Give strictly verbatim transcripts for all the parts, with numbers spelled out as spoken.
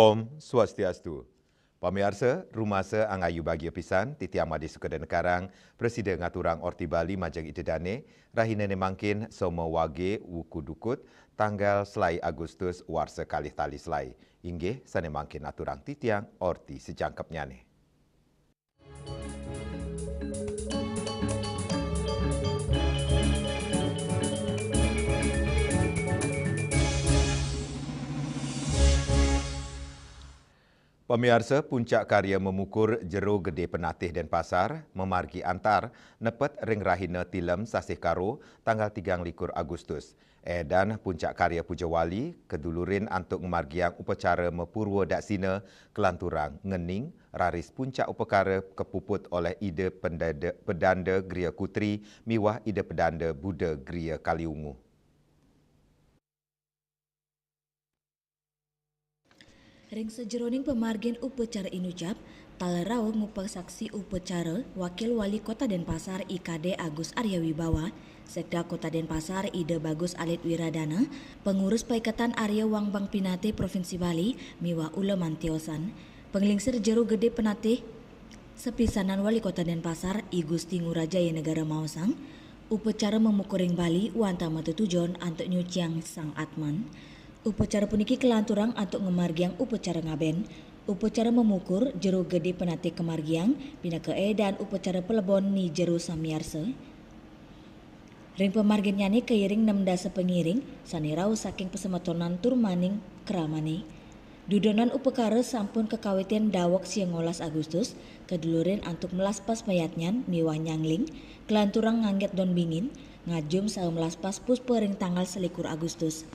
Om Swastiastu. Pamiarsa, rumasa angayu bagia pisan, titiang Made Sukadana Karang, prasida ngaturang orti Bali majeng Ida Dane, rahina ne mangkin Soma Wage Wuku Dukut, tanggal selai Agustus warsa kalih tali selai. Inggih, sane mangkin aturang titiang orti sajangkepnyane. Pamiarsa, puncak karya memukur Jero Gede Penatih Denpasar, mamargi antar, nepet ring rahina Tilem sasih Karo, tanggal tigang likur Agustus. Edan puncak karya puja wali, kadulurin antuk ngamargiang upacara mapurwa daksina, kalanturang ngening, raris puncak upakara kapuput oleh Ida Pendada-, Pedanda Griya Kutri miwah Ida Pedanda Buddha Griya Kaliwungu. Ring sajeroning pamargin upacara inucap, taler rauh ngupasaksi upacara Wakil Wali Kota Denpasar I K D Agus Arya Wibawa, Sekda Kota Denpasar Ida Bagus Alit Wiradana, Pengurus Paiketan Arya Wangbang Pinatih Provinsi Bali, miwah uleman tiosan, Panglingsir Jero Gede Penatih, Sapisanan Wali Kota Denpasar, I Gusti Ngurah Jaya Negara maosang, upacara mamukuring Bali wantah matetujon antuk nyuciang Sang Atman. Upacara puniki kalanturang antuk ngamargiang upacara ngaben. Upacara mamukur Jero Gede Penatih kamargiang, pinaka edan upacara palebon Ni Jero Samiarsa. Ring pamarginnyane kairing nem dasa pangiring, sane rauh saking pasemetonan tur maning kramane. Dudonan upakara sampun kakawitin daweg siangolas Agustus, kadulurin antuk melaspas mayatnyan miwah nyangling, kalanturang ngangget don bingin, ngajum saha melaspas puspa ring tanggal selikur Agustus.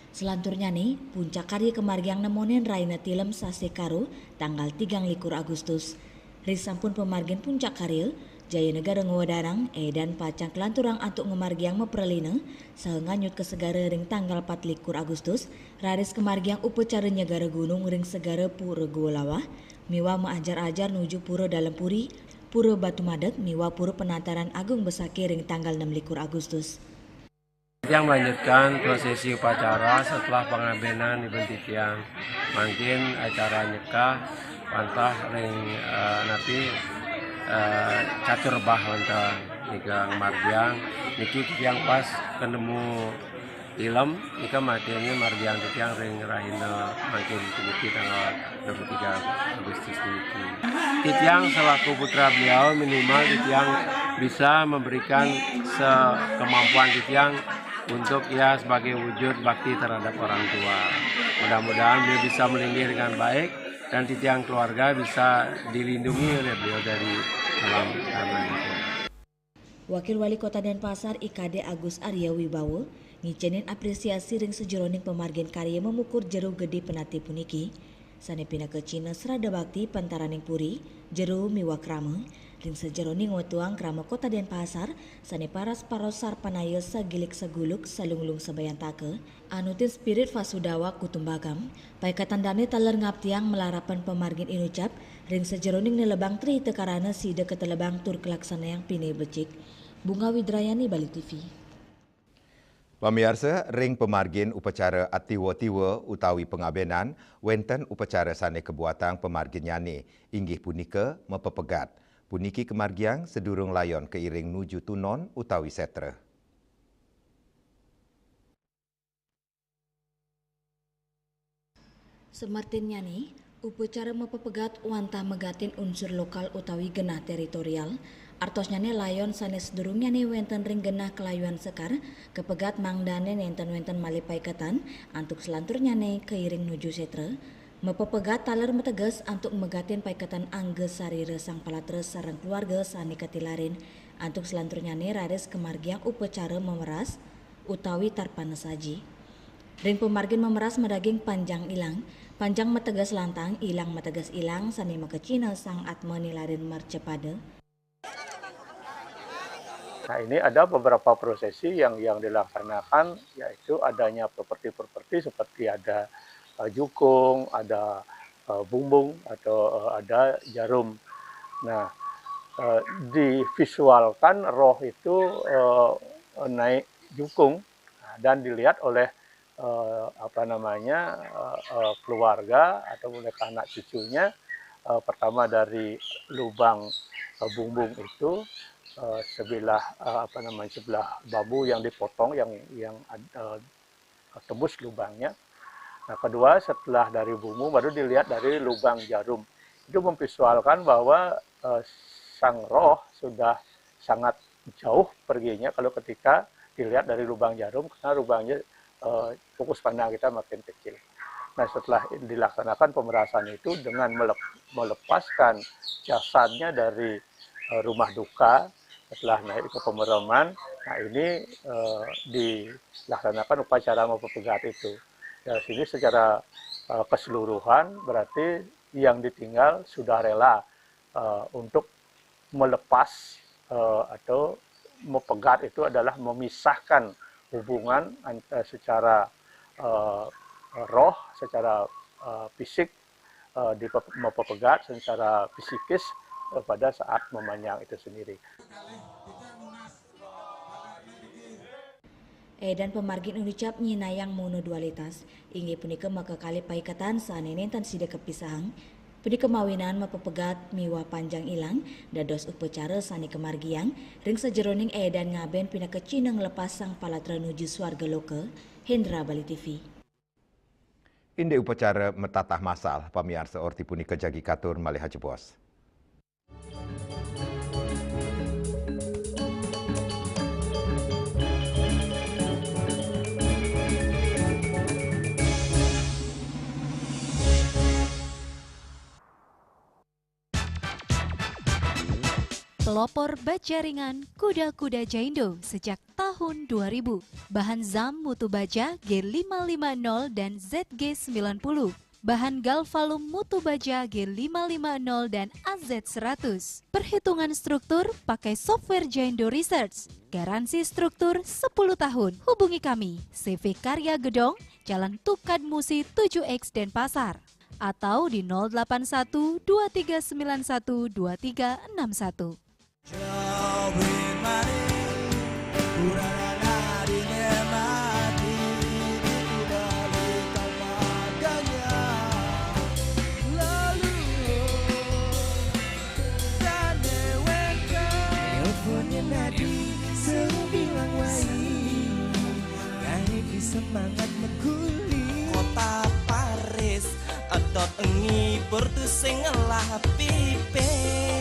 Selanturnyane, puncak karya kamargiang nemonin rahina Tilem sasih Karo, tanggal tigang likur Agustus. Risampun pamargin puncak karya, Jayanegara ngwedarang, edan pacang kalanturang antuk ngamargiang mapralina, saha nganyut ka segara ring tanggal patlikur Agustus, raris kamargiang upacara nyegara gunung ring segara Pura Gua Lawah, miwah maajar-ajar nuju Pura Dalem Puri, Pura Batu Madeg, miwah Pura Penataran Agung Besakih ring tanggal enam likur Agustus. Titiang melanjutkan prosesi upacara setelah pangabenan Ibu Titiang. Mangkin acara nyekah wantah ring, eh, napi, eh, catur rebah wantah nika ngamargiang. Niki titiang pas kenemu Tilem, nika margiang titiang ring rahina mangkin puniki tanggal dua puluh tiga Agustus niki. Titiang selaku putra beliau, minimal titiang bisa memberikan sekemampuan titiang untuk, ya, sebagai wujud bakti terhadap orang tua. Mudah-mudahan beliau bisa melinggih dengan baik dan titiang keluarga bisa dilindungi oleh beliau dari alam karma itu. Wakil Wali Kota Denpasar I K D Agus Arya Wibawa ngicenin apresiasi ring sajeroning pamargin karya mamukur Jero Gede Penatih puniki, sane pinaka cihna sraddha bakti pantaraning puri, jero miwah krama, ring sajeroning wetuang krama Kota Denpasar, sane paras-paros sarpanaya sagilik saguluk salunglung sabayantaka, anutin spirit Vasudhaiva Kutumbakam, paiketan dane taler ngaptiang malarapan pamargin inucap, ring sajeroning nelebang Tri Hita Karana sida katelebang tur kalaksanayang pinih becik. Bunga Widrayani, Bali T V. Pamiarsa, ring pamargin upacara atiwa-tiwa utawi pangabenan, wenten upacara sane kabuatang pamarginnyane, inggih punika mapepegat. Puniki kamargiang sadurung layon kairing nuju tunon utawi setra. Semertinnyane, upacara mapepegat wantah megatin unsur lokal utawi genah teritorial, artosnyane layon sane sadurungnyane wenten ring genah kalayuan sekar, kapegat mangdane nenten wenten malih paiketan, antuk salanturnyane kairing nuju setra. Mapepegat taler mateges antuk megatin paiketan angga sarira sang palatra sareng keluarga sane katilarin, antuk salanturnyane raris kamargiang upacara mameras, utawi tarpana saji. Ring pamargin mameras madaging panjang ilang, panjang mateges lantang, ilang mateges ilang, sane makacihna Sang Atma nilarin mercapada. Nah, ini ada beberapa prosesi yang, yang dilaksanakan, yaitu adanya properti-properti seperti ada, eh, jukung, ada, eh, bumbung, atau, eh, ada jarum. Nah, eh, divisualkan roh itu, eh, naik jukung, nah, dan dilihat oleh eh, apa namanya, eh, eh, keluarga atau mereka anak cucunya, eh, pertama dari lubang, eh, bumbung itu, eh, sebilah, eh, apa namanya, sebelah bambu yang dipotong, yang yang ad eh, tembus lubangnya. Nah, kedua, setelah dari bumbung baru dilihat dari lubang jarum. Itu memvisualkan bahwa, eh, sang roh sudah sangat jauh perginya kalau ketika dilihat dari lubang jarum, karena lubangnya, eh, fokus pandang kita makin kecil. Nah, setelah dilaksanakan pemerasan itu dengan melep melepaskan jasadnya dari, eh, rumah duka, setelah naik ke pemroman, nah ini, eh, dilaksanakan upacara mempepegat itu. Ya, sini secara, eh, keseluruhan berarti yang ditinggal sudah rela, eh, untuk melepas, eh, atau mempegat itu adalah memisahkan hubungan ant eh, secara, eh, roh, secara, eh, fisik, eh, dipep mempepegat secara psikis, eh, pada saat memanjang itu sendiri. Édan pamargin anu cap nyinayang monodualitas, inggih punika makakali paiketan sané nénten sida kapisahang, punika mawinan mapepegat miwah panjang ilang, dados upacara sané kamargiang ring sajeroning édan ngabén pinaka cihna nglepas sang palatra nuju swarga loka, Hendra Bali T V. Indik upacara matatah masal, pamiarsa, orti punika jagi katur malih ajebos. Pelopor baja ringan Kuda Kuda Jaindo sejak tahun dua ribu. Bahan zam mutu baja G lima lima nol dan Z G sembilan puluh. Bahan galvalum mutu baja G lima lima nol dan A Z seratus. Perhitungan struktur pakai software Jaindo Research. Garansi struktur sepuluh tahun. Hubungi kami, C V Karya Gedong, Jalan Tukad Musi tujuh X Denpasar. Atau di nol delapan satu dua tiga sembilan satu dua tiga enam satu. Semangat meguli. Kota Paris, edot ngibur tu sing ngelah pipis.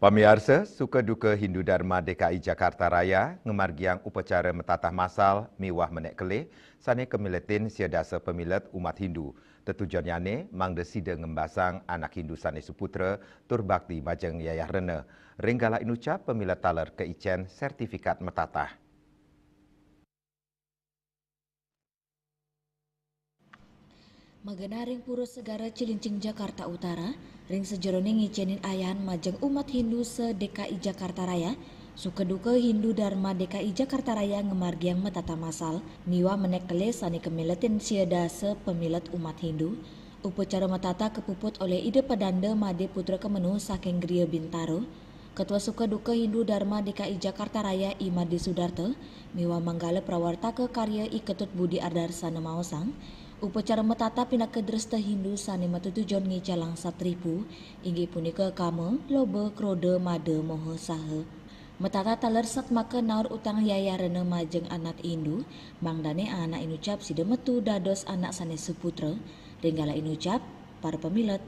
Pamiarsa, suka duka Hindu Dharma D K I Jakarta Raya ngamargiang upacara matatah masal miwah menék kelih sané kamiletin sia dasa pamilet umat Hindu Tetujonnyané mangda sida ngembasang anak Hindu sané suputra tur bakti majeng yayah rena. Ring galah inucap pamilet taler kaicén sertifikat matatah. Magena ring Pura Segara Cilincing Jakarta Utara, ring sajeroning ngicénin ayahan majeng umat Hindu se-D K I Jakarta Raya, suka duka Hindu Dharma D K I Jakarta Raya ngamargiang matatah masal miwah menék kelis sané kamiletin siada sapamilet umat Hindu. Upacara matatah kapuput olih Ida Padanda Madé Putra Kemenu saking Griya Bintaro, Ketua Suka Duka Hindu Dharma D K I Jakarta Raya I Madé Sudarta, miwah manggala prawartaka karya I Ketut Budi Ardarsana maosang, upacara matatah pinaka dresta Hindu sané matetujon ngicélang satripu, inggih punika kama, loba, kroda, mada, moha, saha. Matatah taler satmaka naur utang yayah rena majeng anak Hindu, mangdané anak inucap sida metu dados anak sané suputra, ring galah inucap, para pamilet,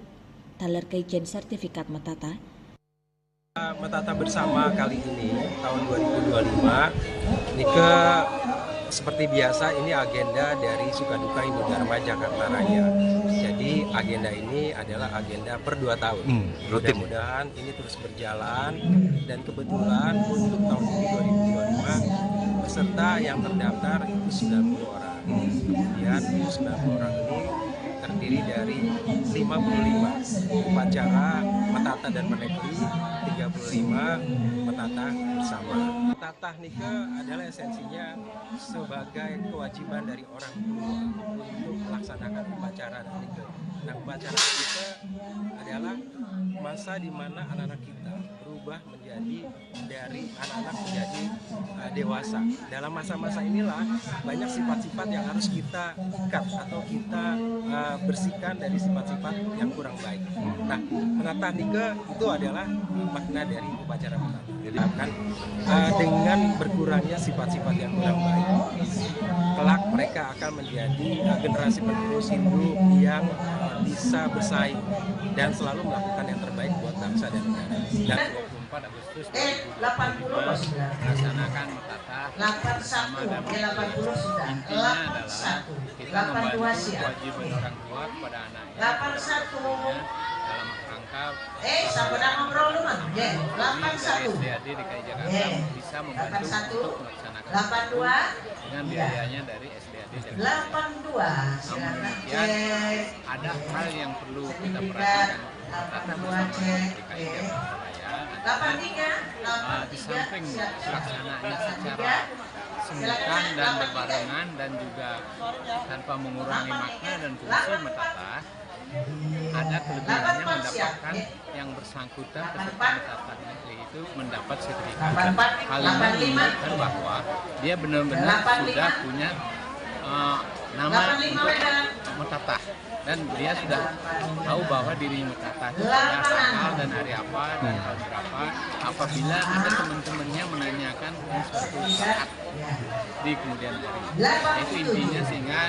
taler kaicén sertifikat matatah, Matatah bersama kali ini, tahun dua ribu dua puluh lima, nika seperti biasa, ini agenda dari Sukaduka Hindu Dharma Jakarta Raya. Jadi agenda ini adalah agenda per dua tahun. Hmm, rutin. Mudah-mudahan ini terus berjalan, dan kebetulan untuk tahun ini dua ribu dua puluh lima, peserta yang terdaftar itu sembilan puluh orang. Kemudian sembilan puluh orang ini terdiri dari lima puluh lima upacara matatah dan menék kelis, tiga puluh lima matatah bersama. Matatah nika adalah esensinya sebagai kewajiban dari orang tua untuk melaksanakan upacara nika. Nah, upacara nika adalah masa di mana anak-anak kita berubah menjadi, dari anak-anak menjadi, eh, dewasa. Dalam masa-masa inilah banyak sifat-sifat yang harus kita ikat atau kita, eh, bersihkan dari sifat-sifat yang kurang baik. Nah, matatah nika itu adalah makna dari upacara matatah. Jadi kan, eh, dengan berkurangnya sifat-sifat yang kurang baik, kelak mereka akan menjadi, eh, generasi penerus Hindu yang, eh, bisa bersaing dan selalu melakukan yang terbaik buat bangsa dan negara. Dan dua puluh empat Agustus Eh, delapan puluh kok sudah. Laksanakan matatah delapan satu, eh, delapan puluh sudah. Intinya adalah kita membantu kewajiban orang tua kepada anaknya, delapan satu, dalam rangka, eh, sampun ngobrol lu mah. Delapan satu. S D A D D K I Jakarta bisa membantu untuk melaksanakan delapan dua, dengan biayanya dari S D A D Jakarta. Delapan dua. Namun demikian, ada hal yang perlu kita perhatikan. Matatah bersama D K I Jakarta Raya adalah, eh, di samping pelaksanaannya secara simultan dan berbarengan dan juga tanpa mengurangi makna dan fungsi matatah, ada kelebihannya mendapatkan yang bersangkutan peserta matatahnya, yaitu mendapat sertifikat. Hal ini menunjukkan bahwa dia benar-benar sudah punya, eh, nama untuk matatah. Dan dia sudah tahu bahwa dirinya matatah itu pada tanggal dan hari apa dan tahun berapa, apabila ada teman-temannya menanyakan suatu saat di kemudian hari. Itu intinya, sehingga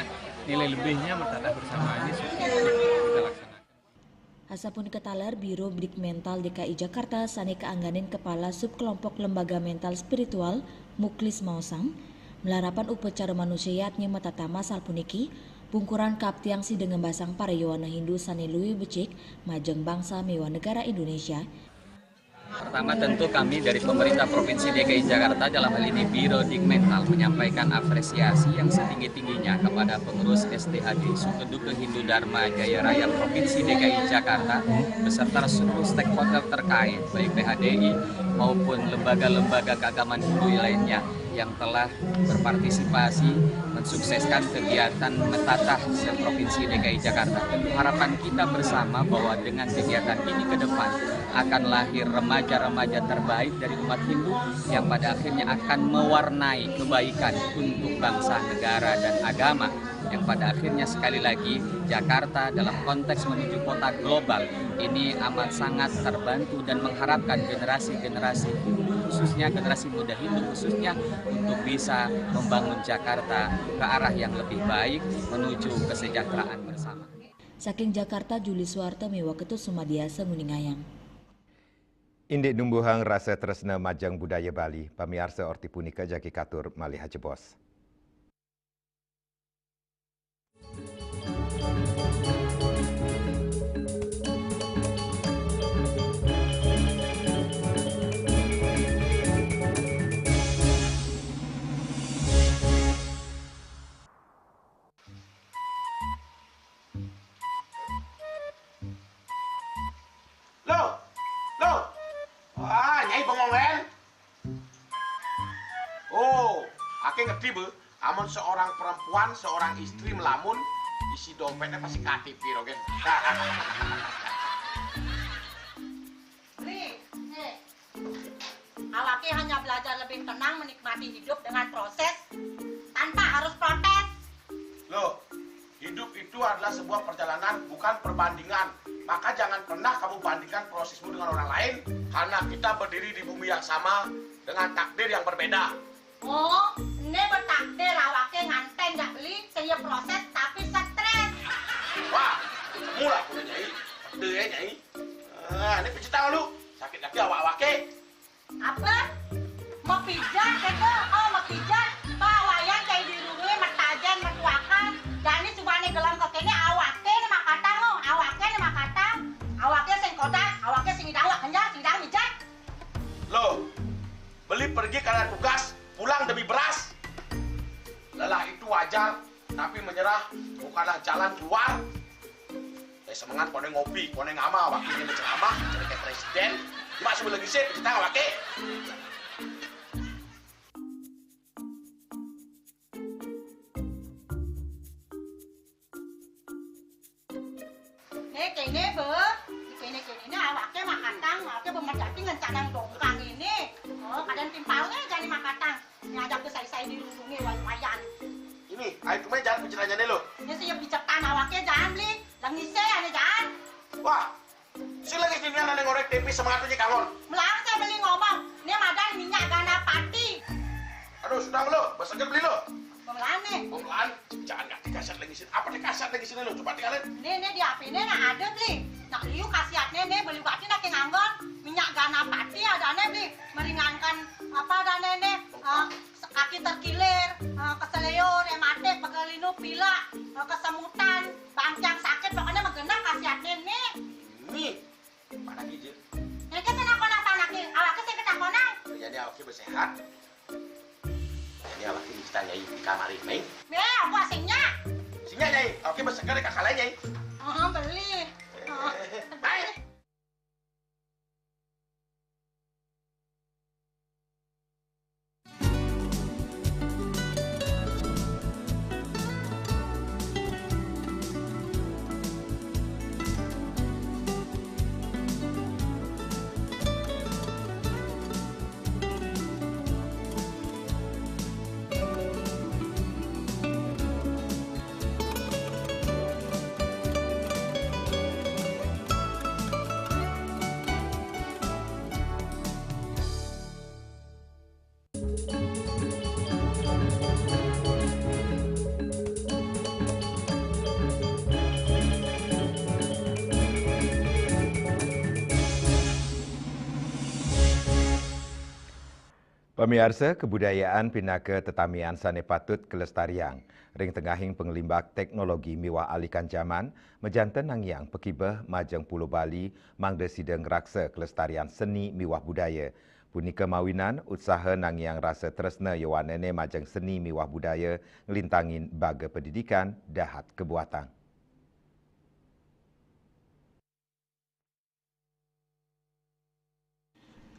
nilai lebihnya matatah bersama ini kita laksanakan. Asapunika taler, Biro Bdik Mental D K I Jakarta sané kaangganin Kepala Subkelompok Lembaga Mental Spiritual, Muklis maosang, malarapan upacara manusa yadnya matatah masal puniki, pungkuran kaaptiang sida ngembasang para yowana Hindu sané luih becik majeng bangsa miwah negara Indonesia. Pertama, tentu kami dari pemerintah Provinsi D K I Jakarta, dalam hal ini Biro Dik Mental, menyampaikan apresiasi yang setinggi-tingginya kepada pengurus S D H D Sukeduke Hindu Dharma Jaya Raya Provinsi D K I Jakarta beserta seluruh stakeholder terkait, baik P H D I maupun lembaga-lembaga keagamaan Hindu lainnya yang telah berpartisipasi mensukseskan kegiatan matatah se-Provinsi D K I Jakarta. Harapan kita bersama bahwa dengan kegiatan ini ke depan akan lahir remaja-remaja terbaik dari umat Hindu yang pada akhirnya akan mewarnai kebaikan untuk bangsa, negara, dan agama, yang pada akhirnya, sekali lagi, Jakarta dalam konteks menuju kota global ini amat sangat terbantu dan mengharapkan generasi-generasi Hindu, khususnya generasi muda Hindu khususnya, untuk bisa membangun Jakarta ke arah yang lebih baik, menuju kesejahteraan bersama. Saking Jakarta, Juli Suwarta miwah Ketut Sumadya, Semuning Ayam. Indik numbuhang rasa tresna majeng budaya Bali, pamiarsa, orti punika jagi katur malih ajebos. Tiba, amun seorang perempuan, seorang istri melamun, isi dompetnya pasti K T P, Rogen. Beli, eh, awake hanya belajar lebih tenang menikmati hidup dengan proses tanpa harus protes. Loh, hidup itu adalah sebuah perjalanan, bukan perbandingan. Maka jangan pernah kamu bandingkan prosesmu dengan orang lain, karena kita berdiri di bumi yang sama dengan takdir yang berbeda. Oh, ini bertakdir awake nganten jak beli, sing ya proses tapi stres. Wah, mula aku nyai, pede ya nyai. Ah, ini pijit tangan lu, sakit lagi awak-awake. Apa? Mepijat kata? Oh, mepijat. Pak wayan kayak di rumah metajen metuakan. Jani subane gelam ke kene awake ne makatang lo, awake ne makatang. Awake sing kodak, awake sing idang wak kenjal, sing idang mijat. Loh, beli pergi karena tugas, pulang demi beras. Lelah itu wajar, tapi menyerah bukanlah jalan keluar. Eh, semengan kone ngopi, kone ngama, wakilnya ceramah, jadi kayak presiden. Cuma sebelum lagi sih, kita ngawake. Nih kene be, kene kene ini awake makatang, awake bemerjati ngencadang dongkang ini. Oh, kadang timpalnya jadi makatang. Nyadap ke sai-sai di lubungi wayan. Ini, ayo kemana jangan bicaranya nih lo. Ini sih yang bicetan awake jangan beli, lengise ane jangan. Wah, si lagi sini ada ngorek tempe semangatnya kangon. Melarang saya beli ngomong, ini madan minyak gana pati. Aduh, sudah lo, besoknya beli lo. Pemelane. Bukan, jangan nggak dikasar lagi sini. Apa dikasar lagi sini lo? Coba tinggalin. Nih, nih di api nih nah ada beli. Nak liu khasiatnya nih beli bati nak nganggon minyak gana pati ada nih beli meringankan apa ada nih nih eh, kaki terkilir, eh, keseleo, rematik, pegelinu, pilek, eh, kesemutan, bangkiang sakit pokoknya menggenap khasiatnya nih. Nih, mana gijil? Ini kan sana kona panak nih, awaknya sih kita kona. Jadi awaknya bersehat. Ini awaknya kita nyai di kamar ini. Nih, aku asingnya. Sini nyai, awaknya berseger di kakak lain nyai. Oh, beli. Oh. Baik. Pamiarsa, kebudayaan pinaka tetamian sane patut kalestariang. Ring tengahing panglimbak teknologi miwah alikan jaman, majanten nangiang pakibeh majeng Pulo Bali mangda sida ngraksa kalestarian seni miwah budaya. Punika mawinan utsaha nangiang rasa tresna yowanene majeng seni miwah budaya nglintangin baga pendidikan dahat kabuatang.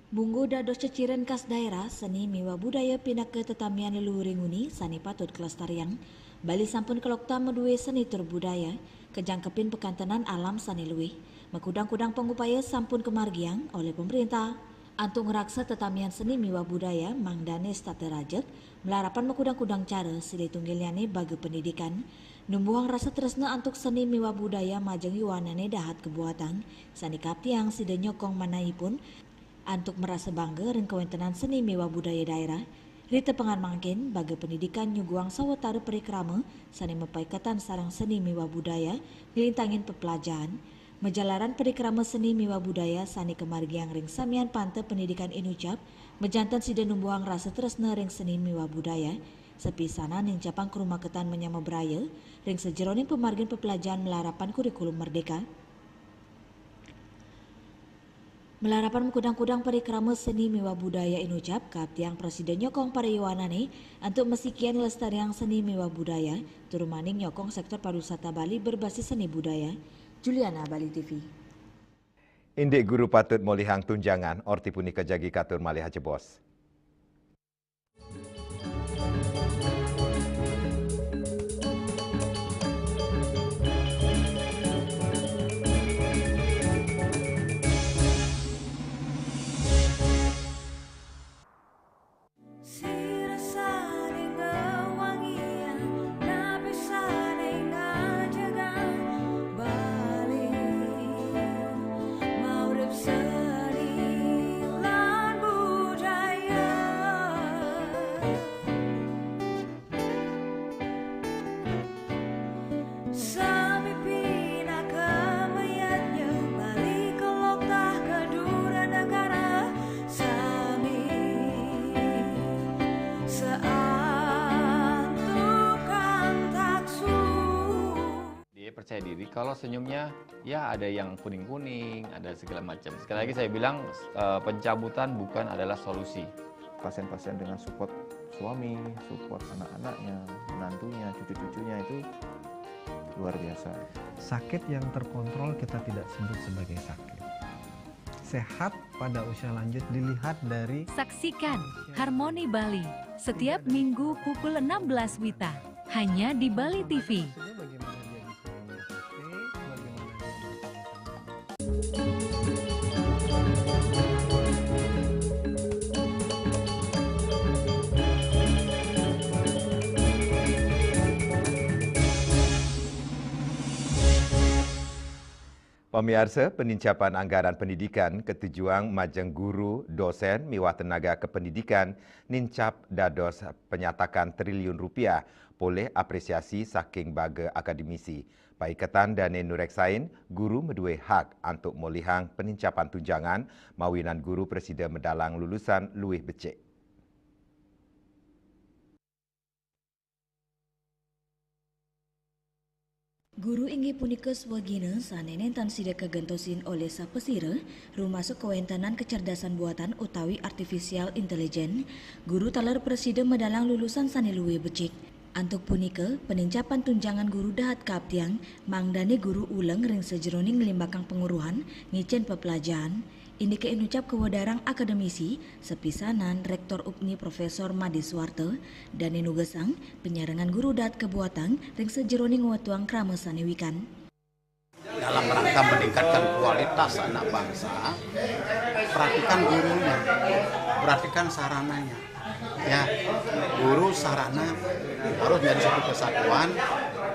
Mungguh dados ceciren khas daerah, seni miwah budaya pinaka tetamian leluhur ring uni sane patut kalestariang. Bali sampun kalokta madue seni tur budaya, kajangkepin pakantenan alam sane luih. Makudang-kudang pangupaya sampun kamargiang olih pemerintah antuk ngraksa tetamian seni miwah budaya mangdane setata rajeg, malarapan makudang-kudang cara, silih tunggilnyane baga pendidikan. Numbuhang rasa tresna antuk seni miwah budaya majeng yuanane dahat kabuatang, sane kaptiang sida nyokong manahipun antuk marasa bangga ring kawentenan seni miwah budaya daerah. Ritapangan mangkin, baga pendidikan nyuguhang sawatara parikrama sane mapaiketan sareng seni miwah budaya, nglintangin peplajahan. Majalaran parikrama seni miwah budaya sane kamargiang ring samian panta pendidikan inucap, majanten sida numbuhang rasa tresna ring seni miwah budaya, sapisanan nincapang karumaketan manyama braya ring sajeroning pamargin peplajahan malarapan kurikulum merdeka. Malarapan makudang-kudang parikrama seni miwah budaya inucap, kaptiang prasida nyokong para yuanane antuk masikian nglestariang seni miwah budaya, tur maning nyokong sektor pariwisata Bali berbasis seni budaya. Juliana, Bali T V. Indik guru patut molihang tunjangan, orti punika jagi katur malih ajebos. Kalau senyumnya, ya, ada yang kuning-kuning, ada segala macam. Sekali lagi saya bilang, eh, pencabutan bukan adalah solusi. Pasien-pasien dengan support suami, support anak-anaknya, menantunya, cucu-cucunya itu luar biasa. Sakit yang terkontrol kita tidak sebut sebagai sakit. Sehat pada usia lanjut dilihat dari... Saksikan Harmoni Bali setiap minggu pukul enam belas WITA, hanya di Bali T V. Pamiarsa, penincapan anggaran pendidikan ketujuang majeng guru, dosen, miwah tenaga kependidikan nincap dados penyatakan triliun rupiah polih apresiasi saking baga akademisi. Paiketan dane nureksain, guru maduwe hak antuk molihang penincapan tunjangan mawinan guru prasida medalang lulusan luwih becik. Guru inggih punika swagina sane nenten sida kagentosin olih sapasira, rumasuk kawentenan kecerdasan buatan utawi artificial intelligence. Guru taler prasida medalang lulusan sane luwih becik. Antuk punika, penincapan tunjangan guru dahat kaaptiang, mangdane guru uleng ring sajeroning nglimbakang panguruhan, ngicen peplajahan. Indike inucap kawedarang akademisi, sapisanan Rektor UPNI Profesor Made Suwarta, dane nugesang, penyarengan guru dahat kabuatang ring sajeroning ngwetuang krama sane wikan. Dalam rangka meningkatkan kualitas anak bangsa, perhatikan gurunya, perhatikan sarananya. Ya, guru sarana harus menjadi satu kesatuan.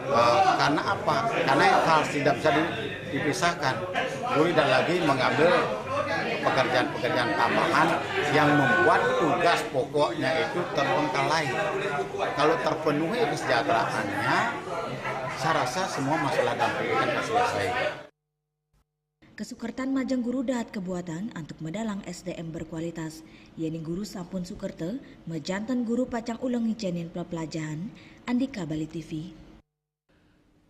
Eh, karena apa? Karena hal tidak bisa di- dipisahkan. Guru tidak lagi mengambil pekerjaan-pekerjaan tambahan yang membuat tugas pokoknya itu terbengkalai. Kalau terpenuhi kesejahteraannya, saya rasa semua masalah dalam pendidikan akan selesai. Kasukertan majeng guru dahat kabuatang antuk medalang S D M berkualitas. Yening guru sampun sukerta, majanten guru pacang uleng ngicenin peplajahan. Andika Bali T V.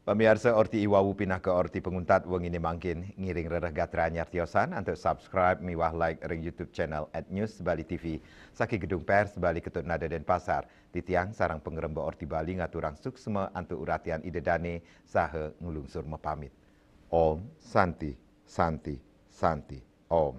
Pamiarsa, orti iwawu pinaka orti panguntat wengine mangkin. Ngiring rereh gatra nyartiosan antuk subscribe miwah like ring YouTube channel at News Bali T V. Saking Gedung Pers Bali Ketut Nada Denpasar, titiang sareng pangremba Orti Bali ngaturang suksma antuk uratian Ida Dane saha nglungsur mapamit. Om Santi, Santi, Santi, Om.